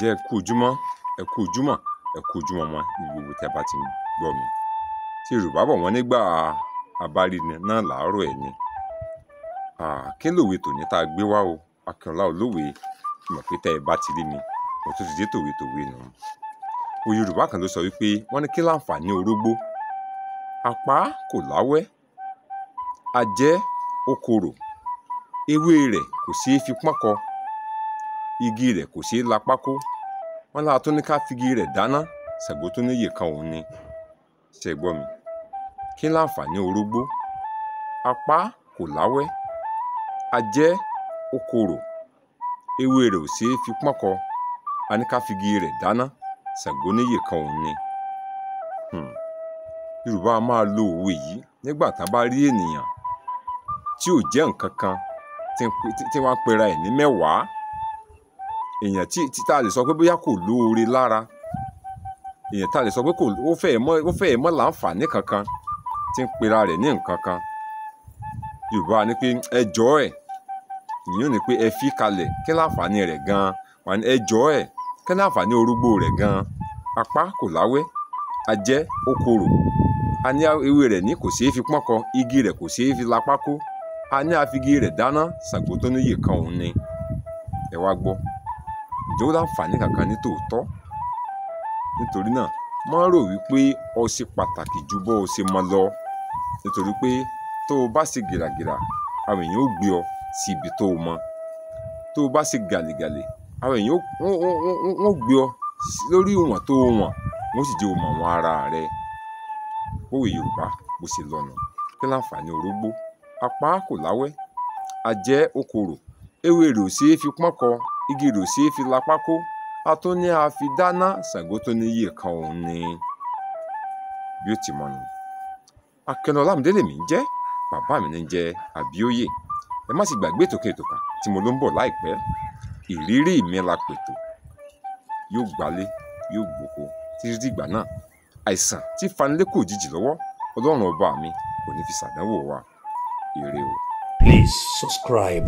Ǹjẹ́ ẹ kú ojúmọ́, ẹ kú ojúmọ́, ẹ kú ojúmọmọ ní gbogbo tí a bá ti ń gbọ́ mi. Tí Yorùbá bọ̀ wọ́n nígbà abáríni náà làárọ̀ ẹ̀ ni. Kí lòwe tòní tá a gbé wá o? Akínọlá Olówe, mọ̀ pé tẹ́ ẹ bá ti rí mi, mo tún ti dé tòwe nù. Òwe Yorùbá kan ló sọ wípé wọ́n ní kí láǹfààní orógbó. Àpá kò láwẹ́, ajẹ́ ó korò, ewé rẹ̀ kò ṣeé fi pọ́nkọ, igi rẹ̀ kò ṣeé la pákó. Wọ́n láa tún ní ká figi rẹ̀ dáná, Ṣàngó tó níyè kan òun ni. Ṣé ẹ gbọ́ mi? Kí láǹfààní orógbó? Apá kò láwẹ́, ajẹ́ ó korò, ewé rẹ̀ ò ṣeé fi pọ́nkọ, a ní ká figi rẹ̀ dáná, Ṣàngó níyè kan òun ni. Yorùbá a máa lo òwe yìí nígbà tá a bá rí ènìyàn tí ò jẹ́ nǹkan kan tí wọ́n á pera ẹ̀ ní mẹ́wàá. Èèyàn tí tá a lè sọ pé bóyá kò lóore lára, èèyàn tá a lè sọ pé kò ó fẹ́ẹ̀ mọ́ láǹfààní kankan tí ń pera rẹ̀ ní nǹkan kan. Yorùbá ní pé ẹ jọ̀ọ́ ẹ̀, ìyẹn ò ní pé ẹ fi kalẹ̀, kí láǹfààní rẹ̀ gan-an. Wọ́n á ní ẹ jọ̀ọ́ ẹ̀, kí láǹfààní orógbó rẹ̀ gan-an. Apá kò láwẹ́, ajẹ́ ó korò, a ní ewé rẹ̀ ní kò ṣeé fi pọ́nkọ, igi rẹ̀ kò ṣeé fi la pákó, a ní a figi rẹ̀ dáná, Ṣàngó tó níyè kan òun ni. Ẹ wá gbọ́, ǹjẹ́ ó láǹfààní kankan ní tòótọ́? Nítorí náà, má rò wípé o ṣe pàtàkì ju bó o ṣe mọ lọ. Nítorí pé tó o bá ṣe gìràgìrà, àwọn èèyàn ó gbé ọ sí ibi tó o mọ. Tó o bá ṣe gàlègàlè, àwọn èèyàn wọ́n ó gbé ọ lórí ìwọ̀n tó o wọ̀n, wọ́n sì jẹ́ o mọ̀ wọ́n ara rẹ. Òwe Yorùbá bó ṣe lọ nù. Kí láǹfààní orógbó? Apá kò láwẹ́, ajẹ́ ó korò, ewé rẹ̀ ò ṣeé fi pọ́nkọ, igi rẹ̀ ò ṣeé fi la pákó, a tún ní a fi dáná, Ṣàngó tó níyè kan òun ni. Bí ó ti mọ nù. Akínọlá Ọlámídé lèmi ń jẹ́, bàbá mi ní jẹ́ Àbíóyè. Ẹ má sì gbàgbé ètò kan ètò kan tí mo ló ń bọ̀ láìpẹ́. Ìrírí mi la pètò. Yóò gbalé, yóò gboko títí dìgbà náà. Àìsàn tí fanilé kò jíjì lọ́wọ́, Ọlọ́run ọba mi kò ní fi ṣàdánwò wa. Ire o. Please subscribe.